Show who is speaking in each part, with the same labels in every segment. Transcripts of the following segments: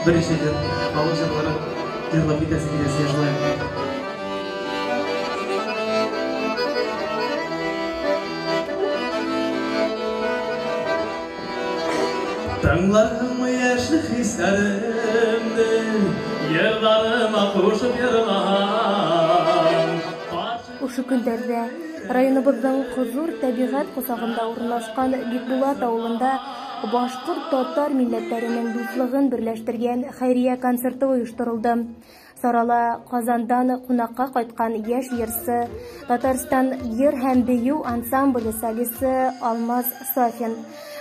Speaker 1: Беренче җыр, халык җырлары җырлап китәсе килә сезгә шулай. Тыңларһыңмы яшьлек хисләремне, йырларыма кушып йырлаган.
Speaker 2: Ошо көндәрҙә районыбыҙҙың хозур тәбиғәт ҡосағында урынлашҡан Бикбулат ауылында башҡорт-татар милләттәренең дуҫлығын берләштергән хәйриә концерты ойошторолдо. Сарала Ҡазандан ҡунаҡҡа ҡайтҡан йәш йырсы, Татарстан йыр һәм бейеү ансамбле солисы Алмаз Сафин,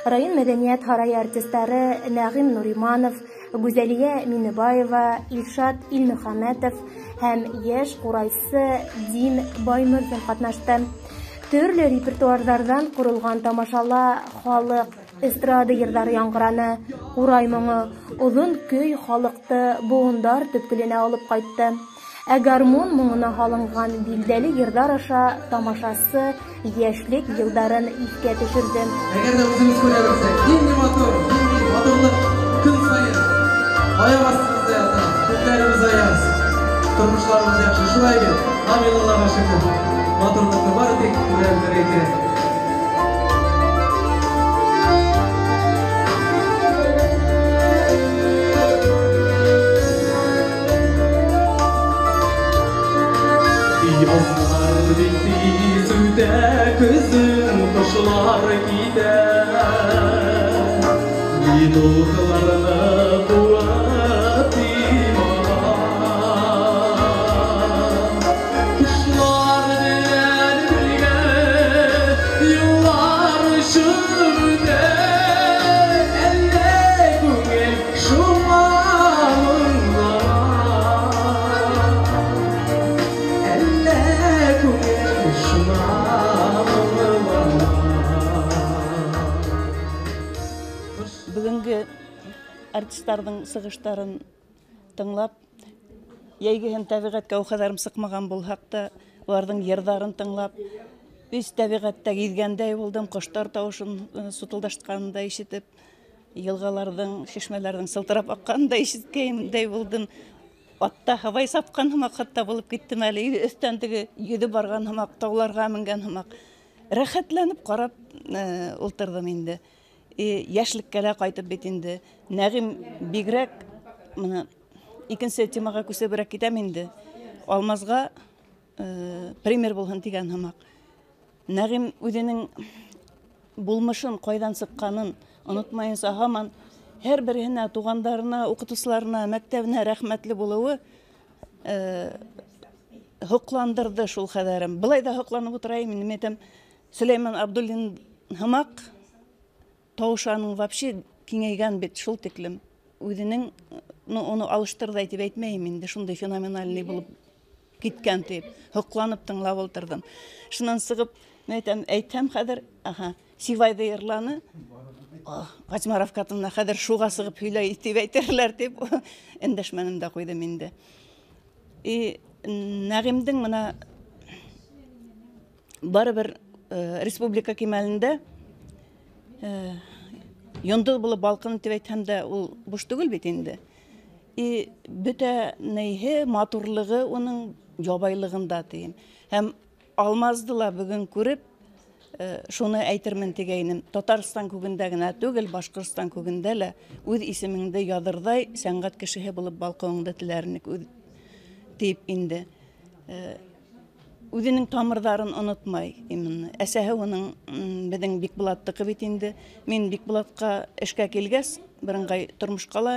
Speaker 2: район мәҙәниәт һарайы артистары Нәғим Нуриманов, Гүзәлиә Минебаева, Илшат Илмөхәмәтов һәм йәш ҡурайсы Дим Баймырҙин ҡатнашты. Төрлө репертуарҙарҙан ҡоролған тамашала халыҡ эстрада йырҙары яңғыраны, ҡурай моңо, оҙон көй халыҡты быуындар төпкөлөнә алып ҡайтты. Ә гармун моңона һалынған билдәле йырҙар аша тамашасы йәшлек йылдарын иҫкә төшөрҙө.
Speaker 1: Әгәр ҙә үҙебеҙ күрә белсәк, ниндәй матур, ниндәй матурлыҡ көн һайын аяҡ аҫтыбыҙҙа ята, көндәребеҙ аяҙ, тормоштарыбыҙ яҡшы. Шулай бит, амин, Аллаға шөкөр. Матурлыҡты бары тик күрә белергә кәрәк. Язлар бик тиз үтә, көзен ҡошлар китә. Минутларны ҡыуып димана. Ҡошлар белән бергә юллар очып үтә. Әллә күңел шуңа моңлана. Әллә күңел шуңа моңлана.
Speaker 3: Бөгөнгө артистарҙың сығыштарын тыңлап, йәйгеһен тәбиғәткә ул хәҙәрем сыҡмаған булһаҡ та, уларҙың йырҙарын тыңлап, үҙ тәбиғәттә гиҙгәндәй булдым, ҡоштар тауышын сутылдашҡанын да ишетеп, йылғаларҙың, шишмәләрҙең сылтырап аҡҡанын да ишеткәндәй булдым. Атта һабай сапҡан һымаҡ хатта булып киттем әле, өҫтән теге йөҙө барған һымаҡ, тауларға менгән һымаҡ. Рәхәтләнеп ҡарап ултырҙым инде. Йәшлеккә лә ҡайтып бит инде. Нәғим бигерәк, мына икенсе темаға күсеберәк китәм инде. Алмазға пример булһын тигән һымаҡ. Нәғим үҙенең булмышын, ҡайҙан сыҡҡанын онотмайынса һаман һәр береһенә, туғандарына, уҡытыусыларына, мәктәбенә рәхмәтле булыуы һоҡландырҙы шул хәҙәрем. Былай ҙа һоҡланып ултырайым инде, мин әйтәм, Сөләймән Абдуллин һымаҡ тауышы аның вообще киңәйгән бит шул тиклем. Үҙенең, ну, уны алыштырҙай тип әйтмәйем инде, шундай феноменальный булып киткән тип һоҡланып тыңлап ултырҙым. Шунан сығып, мин әйтәм, әйтһәм хәҙер, аһа, Сивайҙы йырланы, Фатима Рафкатовна хәҙер шуға сығып һөйләй тип әйтерләр тип өндәшмәнем дә ҡуйҙым инде. И Нәғимдең мына барыбер республика кимәлендә йондоҙ булып балҡыны тип әйтһәм дә, ул буш түгел бит инде. И бөтә нейһе, матурлығы уның ябайлығында тием. Һәм Алмазды ла бөгөн күреп, шуны әйтермен тигәйнем. Татарстан күгендә генә түгел, Башҡортостан күгендә лә үҙ исемеңде яҙырҙай сәнғәт кешеһе булып балҡыуыңды теләр инек үҙ тип инде. Үҙенең тамырҙарын онотмай именно. Әсәһе уның беҙҙең Бикбулаттыҡы бит инде. Мин Бикбулатҡа эшкә килгәс, берыңғай тормошҡа ла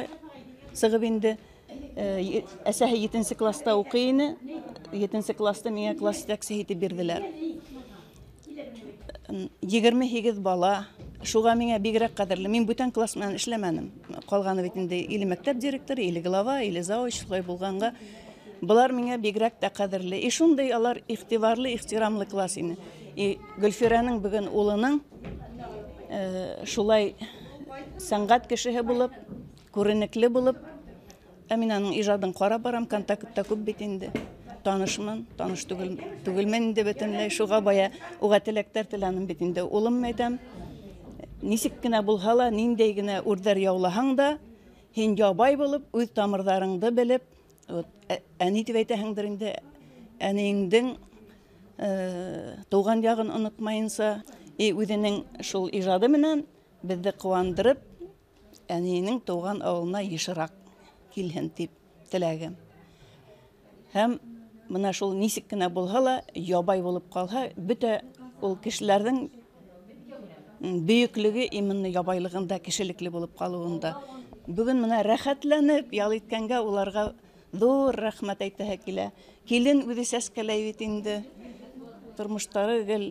Speaker 3: сығып инде. Әсәһе етенсе класта уҡый ине. Етенсе класта миңә класс етәксеһе итеп бирҙеләр. 28 бала. Шуға миңә бигерәк ҡәҙерле. Мин бүтән класс менән эшләмәнем. Ҡалғаны бит инде или мәктәп директоры, или глава, или завуч, шулай булғанға. Былар миңә бигерәк тә ҡәҙерле. И шундай алар иғтибарлы, ихтирамлы класс ине. И Гөлфирәнең бөгөн улының шулай сәнғәт кешеһе булып, күренекле булып, ә мин аның ижадын ҡарап барам, контактта күп бит инде. Танышмын, таныш түгелмен инде бөтөнләй. Шуға бая уға теләктәр теләнем бит инде. Улым әйтәм, нисек кенә булһа ла, ниндәй генә үрҙәр яулаһаң да, Һин ябай булып, үҙ тамырҙарыңды белеп, әни тип әйтәһеңдер инде, әниеңдең тыуған яғын онотмайынса, үҙенең шул ижады менән беҙҙе ҡыуандырып, әниенең тыуған ауылына йышыраҡ килһен тип теләгем. Һәм бына шул нисек кенә булһа ла, ябай булып ҡалһа, бөтә ул кешеләрҙең бөйөклөгө именно ябайлығында, кешелекле булып ҡалыуында. Бөгөн бына рәхәтләнеп ял иткәнгә уларға ҙур рәхмәт әйтәһе килә. Килен үҙе сәскәләй бит инде. Тормоштары гел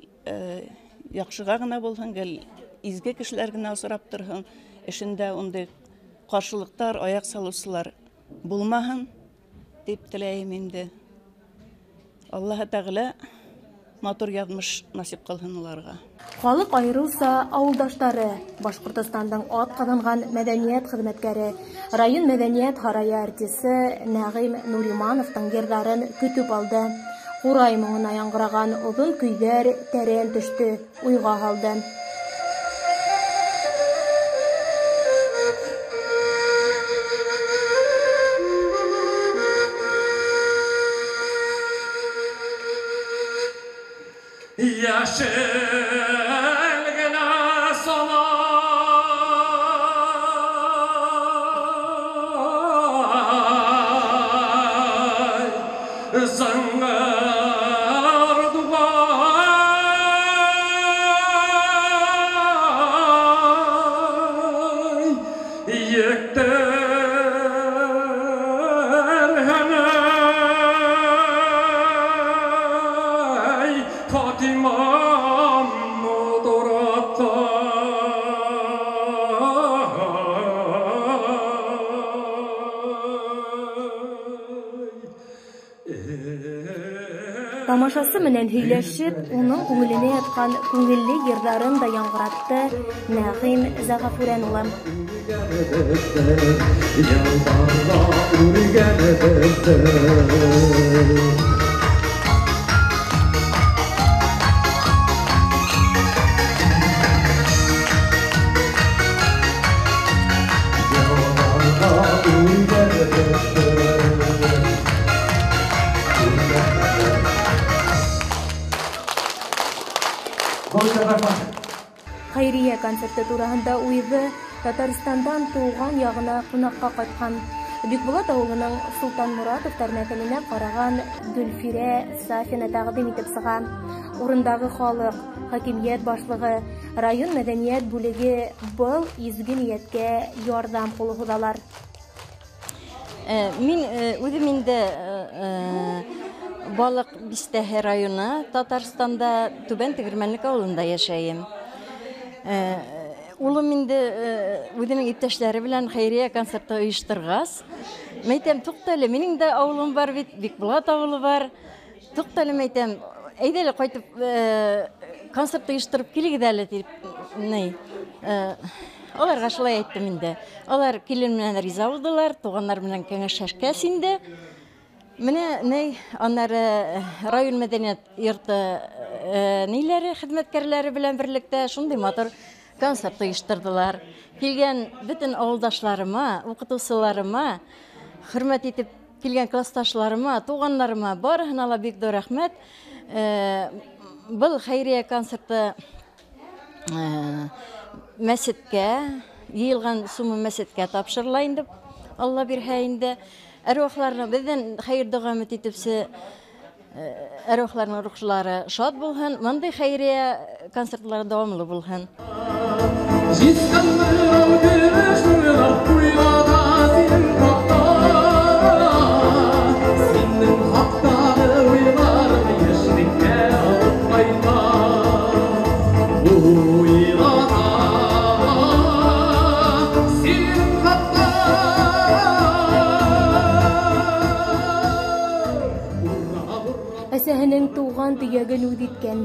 Speaker 3: яҡшыға ғына булһын, гел изге кешеләр генә осрап торһон. Эшендә ундай ҡаршылыҡтар, аяҡ салыусылар булмаһын тип теләйем инде. Аллаһы Тәғәлә матур яҙмыш насип ҡылһын уларға.
Speaker 2: Халыҡ айырыуса ауылдаштары, Башҡортостандың ат ҡаҙанған мәҙәниәт хеҙмәткәре, район мәҙәниәт һарайы артисы Нәғим Нуримановтың йырҙарын көтөп алды. Ҡурай моңона яңғыраған оҙон көйҙәр тәрән төштө, уйға һалды.
Speaker 4: Yeşil gene sana zıngır duvar yektir heney Fatima.
Speaker 2: Тамашасы менән һөйләшеп, уның күңеленә ятҡан күңелле йырҙарын да яңғыратты Нәғим Зәғәфүрән улы. Хәйриә концерты тураһында уйҙы Татарстандан тыуған яғына ҡунаҡҡа ҡайтҡан Бикбулат ауылының Солтан Моратовтар нәҫеленә ҡараған Гөлфирә Сафина тәҡдим итеп сыға. Урындағы халыҡ, хакимиәт башлығы, район мәҙәниәт бүлеге был изге ниәткә ярҙам ҡулы һуҙалар.
Speaker 5: Мин үҙем инде Балыҡ Бистәһе районы Татарстанда Түбән Тегермәнлек ауылында йәшәйем. Улым инде үҙенең иптәштәре белән хәйриә концерты ойошторғас, мәйтәм, туҡта әле, минең дә ауылым бар бит, Бикбулат ауылы бар. Туҡта әле, мәйтәм, әйҙә әле ҡайтып концерт ойоштороп килегеҙ әле тип, ни. Уларға шулай әйттем инде. Улар килен менән риза булдылар, туғандар менән кәңәшләшкәс инде. Менә ни, аннары район мәҙәниәт йорты ниләре, хеҙмәткәрләре белән берлектә шундай матур концерт ойошторҙолар. Килгән бөтөн ауылдашларыма, уҡытыусыларыма, хөрмәт итеп килгән классташларыма, туғандарыма барыһына ла бик ҙур рәхмәт. Был хәйриә концерты мәсеткә, йыйылған сумма мәсеткә тапшырыла инде, Алла бирһә инде. Әруахларына беҙҙән хәйер доға өмөт итепсе, әруахларының рухлары шат булһын, мындай хәйриә концертлары дауамлы булһын.
Speaker 2: Әсәһенең тыуған төйәген үҙ иткән,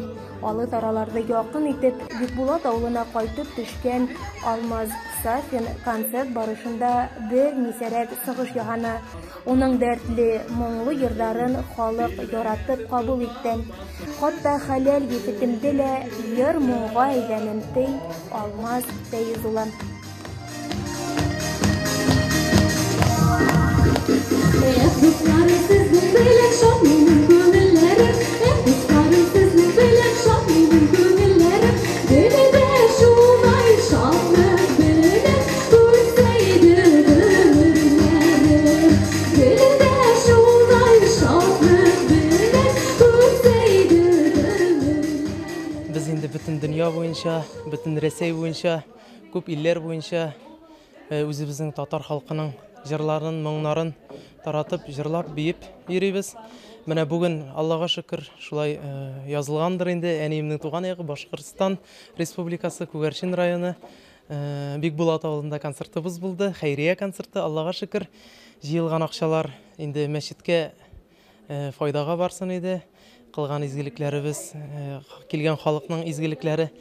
Speaker 2: алыҫ араларҙы яҡын итеп Бикбулат ауылына ҡайтып төшкән Алмаз Сафин концерт барышында бер нисәрәк сығыш яһаны. Уның дәртле, моңло йырҙарын халыҡ яратып ҡабул итте. Хатта хәләл ефетемде лә йыр моңға әйләнем, ти Алмаз Фәйез улы.
Speaker 6: Эх, дусларым, сезнең белән шат минем күңелләрем. Эх, дусларым, сезнең белән шат минем күңелләрем. Гөле шулай шатлык белән үтсә иде гомерләрем. Гөле шулай шатлык белән үтсә иде гомерләрем.
Speaker 1: Без инде бөтен дөнья буенча, бөтен Рәсәй буенча, күп илләр буенча үзебезнең татар халкының җырларын, моңнарын таратып, җырлап, биеп йөрибез. Менә бүген, Аллага шөкер, шулай язылгандыр инде, әниемнең туган ягы Башкортстан Республикасы, Күгәрчен районы, Бикбулат авылында концертыбыз булды, хәйрия концерты, Аллага шөкер, җыелган акчалар инде мәчеткә файдага барсын иде. Кылган изгелекләребез, килгән халыкның изгелекләре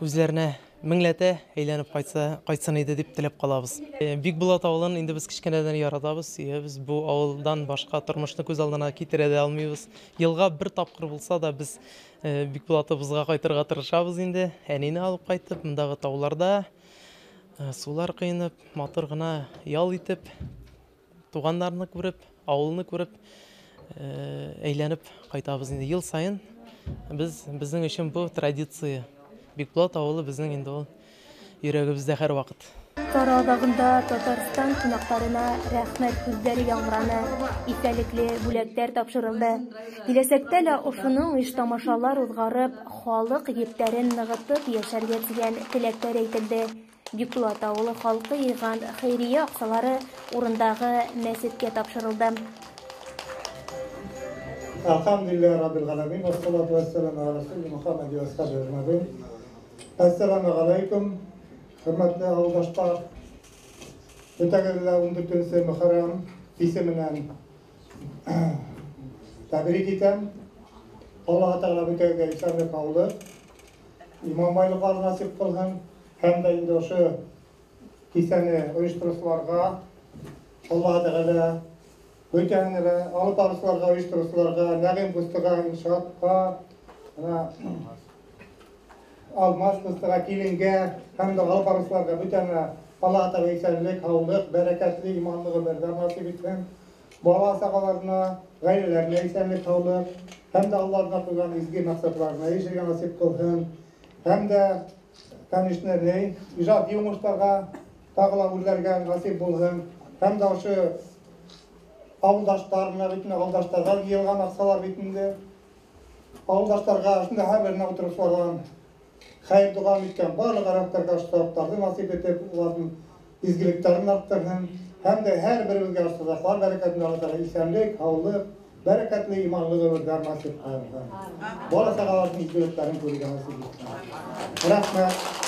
Speaker 1: үзләренә меңләтә әйләнеп кайтсын иде дип теләп калабыз. Бикбулат авылын инде без кечкенәдән яратабыз, сөябез. Бу авылдан башка тормышны күз алдына китерә дә алмыйбыз. Елга бер тапкыр булса да без Бикбулатыбызга кайтырга тырышабыз инде. Әнине алып кайтып, мондагы тауларда сулар коенып, матур гына ял итеп, туганнарны күреп, авылны күреп, әйләнеп кайтабыз инде. Ел сайын безнең өчен бу традиция. Бикбулат авылы безнең инде ул йөрәгебездә һәрвакыт.
Speaker 2: Чара азагында Татарстан кунакларына рәхмәт сүзләре яңгыраны, истәлекле бүләкләр тапшырылды. Киләсәктә лә ошоның иш тамашалар узгарып, халык ептәрен ныгытып яшәргә дигән теләкләр әйтелде. Бикбулат авылы халкы йыйган хәйрия акчалары урындагы мәчеткә тапшырылды.
Speaker 7: Elhamdülillah Rabbil Alemin ve salatu ve selamu ala Resulü Muhammed ve ashabihi ecmaîn. Esselamu aleyküm. Hürmetli авылдашлар, бөтәгеҙҙе 14 Мөхәррәм кисе менән тәбрик итәм. Аллаһ Тәғәлә бөтәгеҙгә иҫәнлек, һаулыҡ, иман байлыҡлары насип ҡылһын. Һәм дә инде ошо кисәне ойоштороусыларға Аллаһ Тәғәлә бөтәһенә лә, алып барыусыларға, ойоштороусыларға, Нәғим ҡустыға, Иншатҡа, Алмаз ҡустыға, киленгә һәм дә алып барыусыларға бөтәһенә Аллаһ Тәғәлә иҫәнлек, һаулыҡ, бәрәкәтле, иманлы ғүмерҙәр насип итһен. Бала сағаларына, ғаиләләренә иҫәнлек, һаулыҡ һәм дә алларына ҡуйған изге маҡсатларына ирешергә насип ҡылһын. Һәм дә, конечно, ижади уңыштарға тағы ла үрләргә насип булһын. Һәм дә ошо ауылдаштарына, бит инде ауылдаштарға йыйылған аҡсалар бит инде. Ауылдаштарға ошонда һәр беренә ултырыусыларҙан хәйер доға иткән барлыҡ ғәрәптәргә ошо насип итеп, уларҙың изгелектәрен арттырһын. Һәм дә һәр беребеҙгә ошо саҙаҡалар бәрәкәтен Аллаһ Тәғәлә иҫәнлек, һаулыҡ, бәрәкәтле, иманлы ғүмерҙәр насип ҡылһын. Бала сағаларҙың изгелектәрен күрергә насип итһен. Рәхмәт.